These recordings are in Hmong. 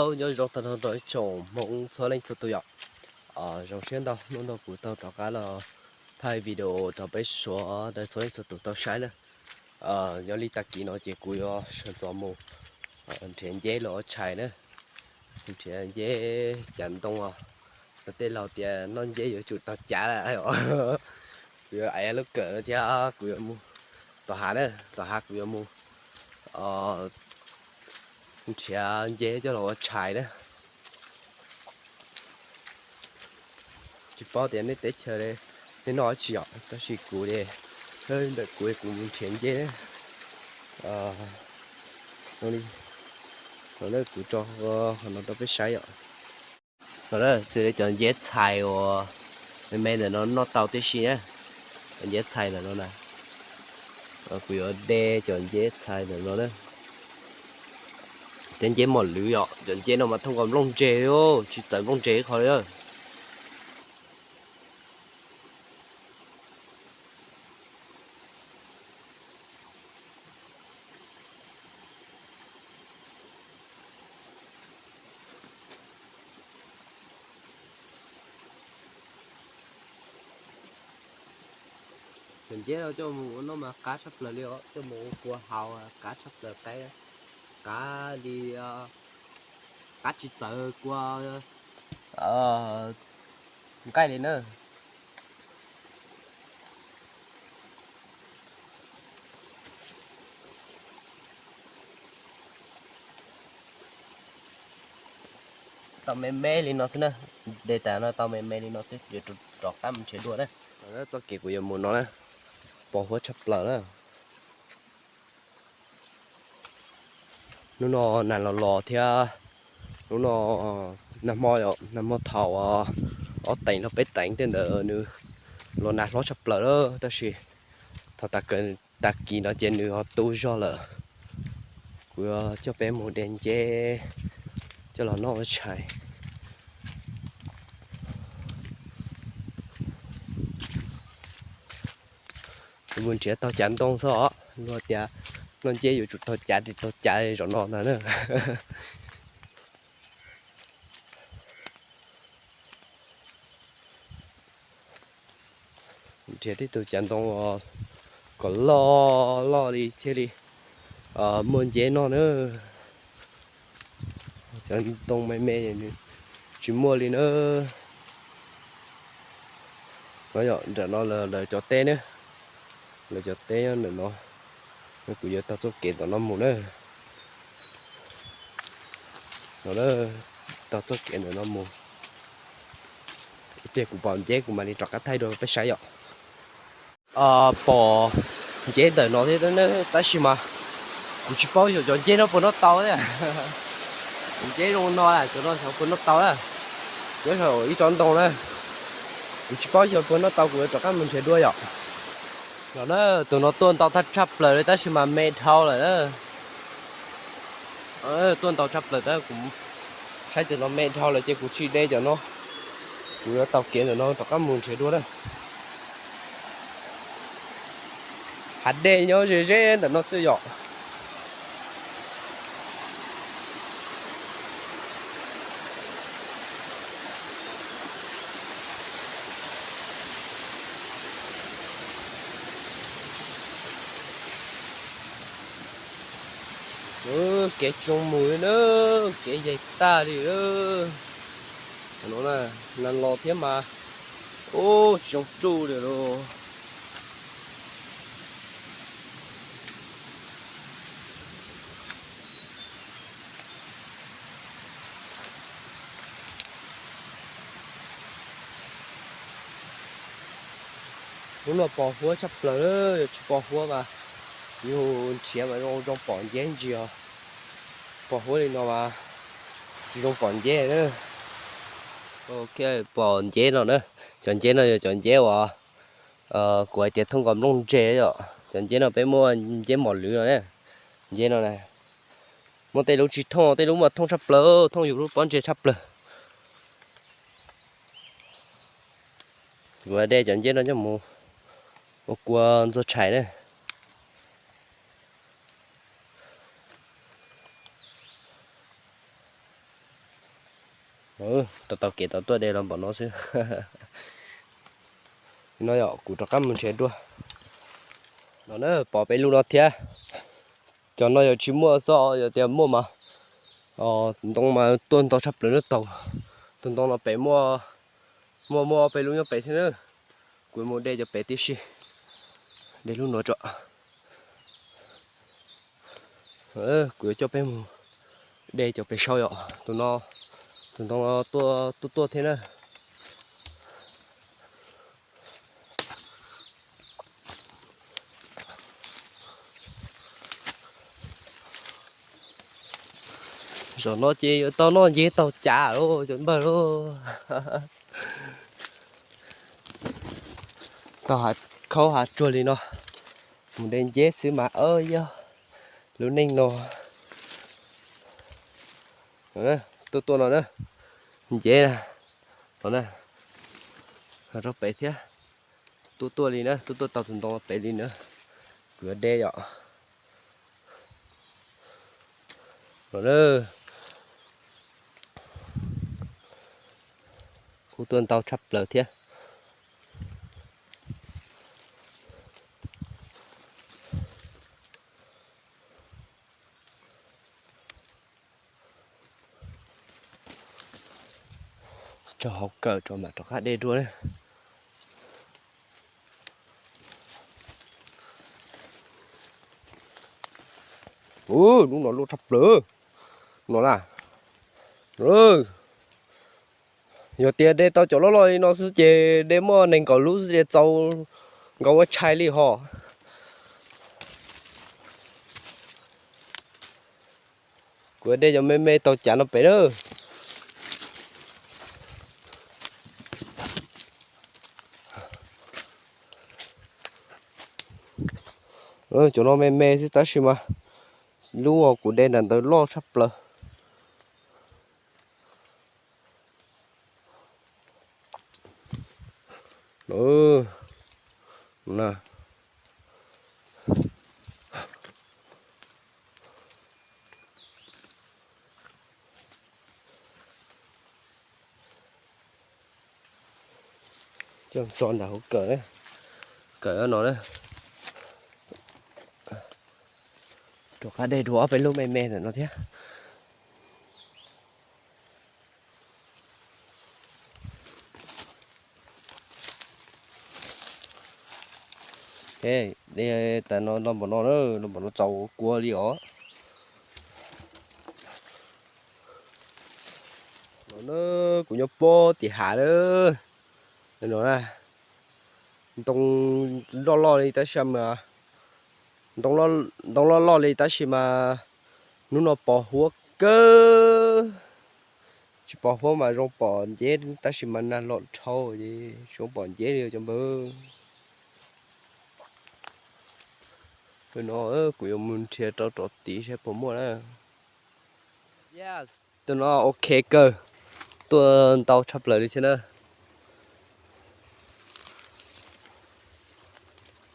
Hello, nyob zoo tag nrho rau ib tsoom Hmoob txhua leej txhua tus yom. Zoo siab ntau hnub no kuv tau rov qab los thaij video rau peb suav dawb txhua leej txhua tus tau saib na. Nyob li tag kis no ces kuv yuav sawv ntxov mus nrhiav nceb los ua tshais na. Nrhiav nceb cav ntoo os. Tej laus tias noj nceb yuav tsum taug cav lawm. Kuv yuav aiv lub kawm no thiab kuv yuav mus tom hav na, tom hav kuv yuav mus nrhiav nceb coj los ua tshais na. Tsis paub tias nej teb chaws nej noj dab tsi yom, tab sis kuv, ntawm kuv kuv mus nrhiav nceb no li. Kuv tso qhov no rau peb saib yom. No xws li cov nceb txhais uas me me ntawm no noj tau tib si na. Cov nceb txhais ntawm no na, kuv yuav de cov nceb txhais ntawm no na. Cov nceb mos lwm yom, cov nceb no mas thooj nkaus nplooj ntseg li, tsis txawv nplooj ntseg ib qho li. Cov nceb no coj mus ua noj mas qab tshaj plaws li os, coj mus ua kua haus qab tshaj plaws, qab, qab li, qab tsis txawv kua nqaij li na. Tau me me li no xwb na, de tas no tau me me li no xwb, yuav rov qab mus nrhiav dua na. Txoj kev kuv yuav mus no na, pos huab tshaj plaws na. Hnub no nag los los thiab, hnub no nag hmo, nag hmo thaum ob teev los peb teev tej ntawd nws los nag hlob tshaj plaws lawm, tab sis thaum tag kis no ces nws ho tu zog lawm. Kuv yuav coj peb mus de nceb coj los noj ua tshais. Kuv mus nrhiav taug cav ntoo xwb os, luag tias noj nceb yuav tsum taug cav, taug cav zaum no ntag na. Nrhiav tib tug cav ntoo kom loj loj li thiaj li muaj nceb noj na. Cav ntoo me me nws tsis muaj li na. No yom, nram no lawv cov teb na, lawv cov teb nyob ntawm no, kuv yuav taug txoj kev ntawm no mus na. No, taug txoj kev ntawm no mus, ib pliag kuv pom nceb kuv mam li rov qab thaij dua peb saib yom. Pom nceb ntawm no thiab tab sis mas kuv tsis paub xyov cov nceb no puas noj tau thiab. Nceb zoo no, cov no xyov puas noj tau na. Nyob saum ib tsob ntoo na, kuv tsis paub xyov puas noj tau, kuv yuav rov qab mus nrhiav dua yom. No na, tus no tuaj ntau tshaj plaws li tab sis mas me dhau lawm na. Tuaj ntau tshaj plaws tab, kuv saib cov no me dhau lawm ces kuv tsis de cov no, kuv yuav taug kev ntawm no rov qab mus nrhiav dua na. Hav dej nyob ze ze ntawm no xwb yom. Kev tsis zoo mus li na, kev yaig tag li. Tam no na, nag los thiab mas, ub, tsis zoo ruj li lauj. Hnub no pos huab tshaj plaws, yog tsis pos huab mas yus nrhiav mas zoo zoo pom nceb ntsis os. Pos huab li no mas tsis zoo pom nceb na. Ok, pom nceb no na. Cov nceb no yog cov nceb uas kuv hais tias thooj nkaus nplooj ntseg yom. Cov nceb no peb muaj nceb mos lwm no na. Nceb no na, muaj tej lub tsis thooj, tej lub mas thooj tshaj plaws, thooj yus lub pob ntseg tshaj plaws. Kuv de cov nceb no coj mus ua kua ntxuag tshais na. Rau tau kev tau tuaj de los npaum no xwb. No yog kuv rov qab mus nrhiav dua. No na, pom peb lub no thiab. Cov no yog tsis muaj xwb, yog tias muaj mas ntoo mas tuaj ntau tshaj plaws na. Taug tus ntoo no pem muaj, muaj muaj peb lub nyob pem thiab na. Kuv mus de cov pem tib si, de lub no tso. Kuv yuav coj peb mus de cov pem saud yom. Tus no, tus ntoo no tuaj tuaj tuaj thiab na. Zaum no ces yuav tau noj nceb taug cav lauj cov npawg lauj. Tau khaub hav tsuag li no, mus de nceb xwb mas yog lub neej no. Tuaj tuaj no na, nceb na, no na, rau pem thiab. Tuaj tuaj li na, tuaj tuaj tau tus ntoo pem li na. Kuv yuav de yom. Kuj tuaj ntau tshaj plaws thiab. Tso hauv kawm tso mam rov qab de dua na. Ub, lub no loj tshaj plaws no na. Yog tias de tau cov loj loj li no xwb ces de muaj nees nkaum lub xwb ces txaus nkaus ua tshais li hos. Kuv de cov me me taug cav no pem na. Cov no me me xwb tab sis mas lub uas kuv de nram ntawd loj tshaj plaws. Coj tso nram hauv kawm, kawm no na. Rov qab de dua ob peb lub me me ntawm no thiab. De tas no los npaum no na, los npaum no txaus kua li os. No na, kuv nyob pob tim hav na. No na, ntoo loj loj li tab sis mas, ntoo loj loj li tab sis mas hnub no pos huab kawg. Tsis pom huab mas zoo pom nceb tab sis mas nag los dhau ces tsis pom nceb li cov npawg. Tus no kuv yuav mus nrhiav rau rov tid saib puas muaj na. Tus no ok kawg, tuaj ntau tshaj plaws li thiab na.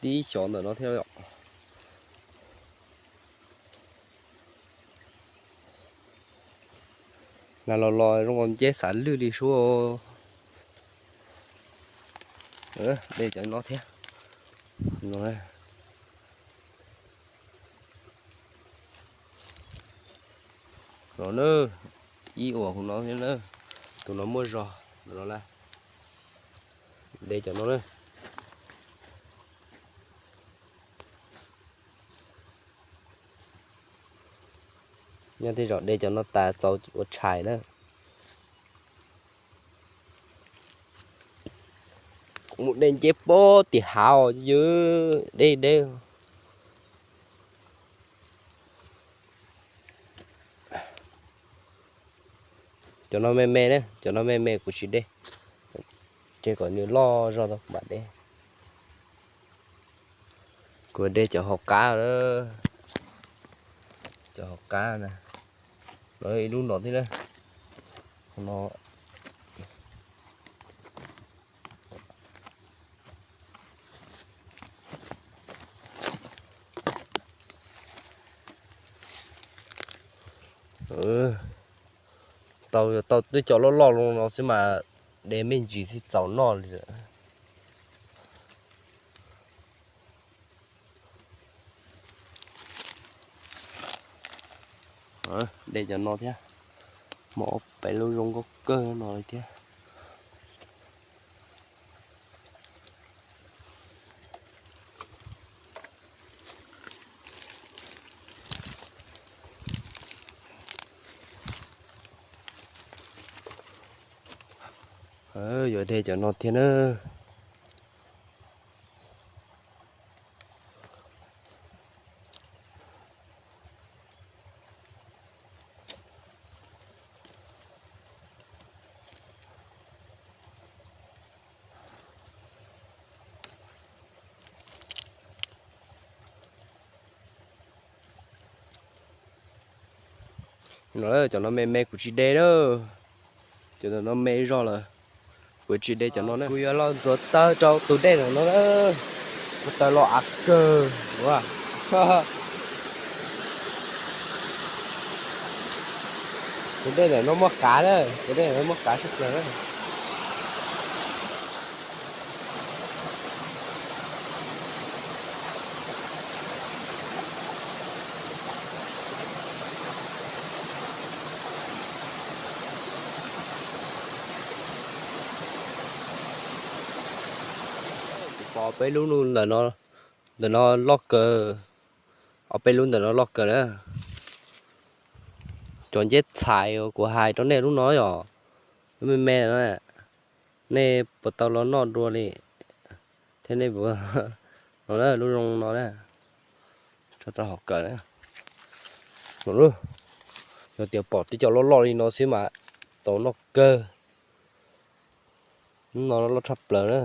Tib xyov ntawm no thiab. Nag los los zoo nceb xav lwj li sub. De cov no thiab. No na, ib uas hauv no thiab na, tus no muaj zog no na. De cov no na. Nyob tej zaum de cov no tas txaus ua tshais na. Kuv mus de nceb pob tim hav os, yus de de. Cov no me me na, cov no me me kuv tsis de, ces kom nws loj zog tau mam de. Kuv de cov hauv qab na, cov hauv qab na, no ib lub no thiab na, no. tau, yuav tau twb cov loj loj zoo no xwb mas de me ntsis xwb txaus noj li lawm. De cov no thiab, muaj ob peb lub zoo nkauj kawg no li thiab. Yuav de cov no thiab na. No cov no me me kuv tsis de na. Cov no me zog lawm, kuv tsis de cov no na. Kuv yuav los ntxuav taw rau tus dej ntawm no na. Tus taw los av kawg. Tus dej ntawm no muaj qav na, tus dej ntawm no muaj qav tshaj plaws na. Pom peb lub ntawm no, ntawm no loj kawg, ob peb lub ntawm no loj kawg na. Cov nceb txhais uas kuv hais rau nej lub no yom, lub me me no, nej puas tau los noj dua li thiab nej puas, no na, lub zoo no na, tso rau hauv kawm na. Yog tias pom tib co loj loj li no xwb mas txaus noj kawg. Lub no loj tshaj plaws na.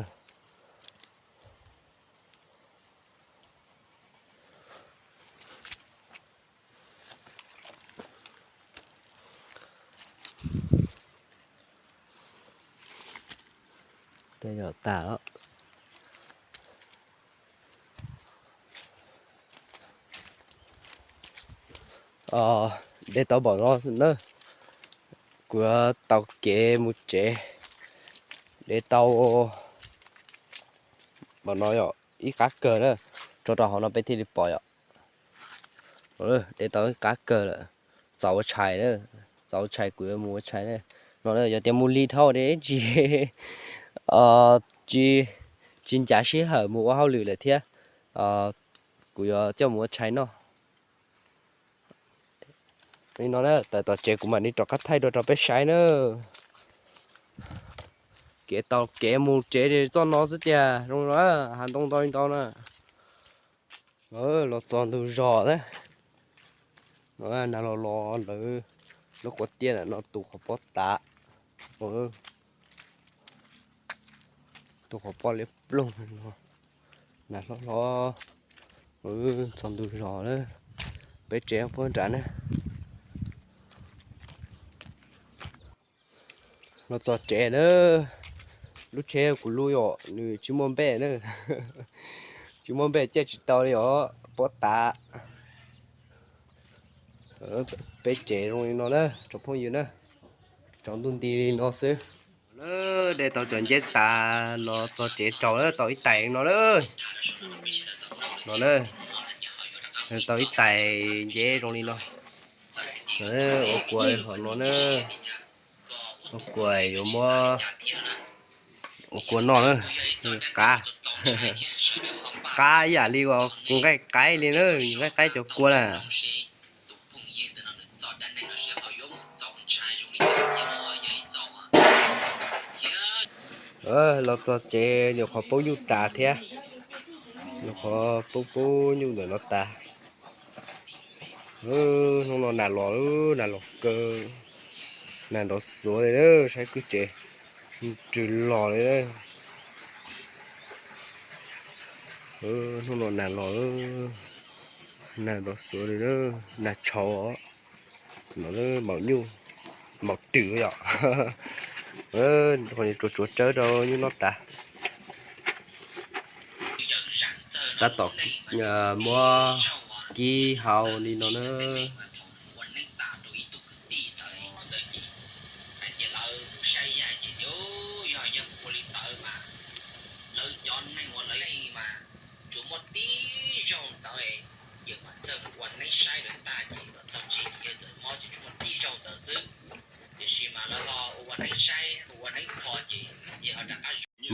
Tej yog tas lawm. De tau npaum no na, kuv yuav taug kev mus tsev. De tau npaum no yog ib qab kawg na, tso rau hauv no peb thiaj li pom yom. De tau ib qab kawg lawm, txaus ua tshais na, txaus ua tshais kuv yuav mus ua tshais na. No yog tias mus li dhau de tsis, tsis ncav sij hawm mus ua hauj lwm lawm thiab, kuv yuav coj mus ua tshais noj. Li no na, tawm tom tsev kuv mam li rov qab thaij dua rau peb saib na. Kev taug kev mus tsev txoj no xwb tiag, zoo no, hav ntoo ntau li ntau na. Los txog ntug zos na. Nag los los lawv lub quav tiaj ntawm no tu qhov pob tas. Tu qhov pob liab ploog no. Nag hlob hlob. Txog ntug zos na. Peb tsev puag nrad na. Los txog tsev na. Lub tsheb kuv lub yom, nws tsis muaj npej na. Tsis muaj npej caij tsis tau li os, pob tas. Peb tsev zoo li no na tsoom phooj ywg na. Tsaus ntuj nti li no xwb. De tau cov nceb tas los txog tsev tsaus na, tau ib tais no na. No na, tau ib tais nceb zoo li no. Ua kua hom no na. Ua kua yuav muab ua kua noj na. Qab, qab ib yam li kuv nqaij qaib li na, nqaij qaib cov kua na. Los txog tsev nyuam qhuav poob nyuj tas thiab. Nyuam qhuav poob poob nyuj ntawm no tas. Hnub no nag los, nag los kawg, nag nrov xuav li na, saib kwj tsev rws los li na. Hnub no nag los, nag nrov xuav li na, nag tshauv os. No maum nyuj, maum twm yom. Tsuav tsuav tsawb rau nyuj noj tas. Tab tom muab kib hau li no na.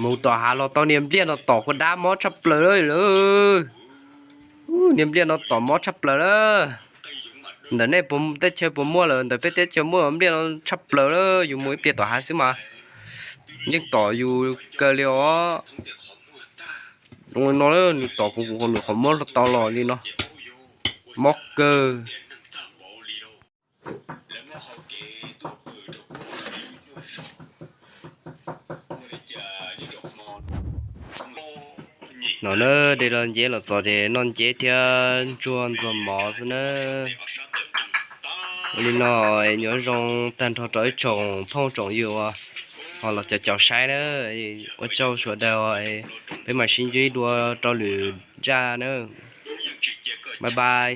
Mus tom hav los tau niag npliaj no tom kuj dab mob tshaj plaws lawm. Niag npliaj no tom mob tshaj plaws na. Ntawm nej teb chaws puas muaj lawm, ntawm peb teb chaws muaj npliaj no tshaj plaws na, yus mus ib pliag tom hav xwb mas yeej tom yus kawg li os. No nws tom kuv, kuv nws qhov muab tau los li no, mob kawg. No na, de los nceb los txog ces noj nceb thiab ntsuag ntxuag mov xwb na. Ua li no, nyob zoo tag nrho rau ib tsoom phooj tsoom ywg uas ho los caum caum saib na. Ua tsaug sawv daws, peb mam sib ntsib dua rau lwm zaj na. Bye bye.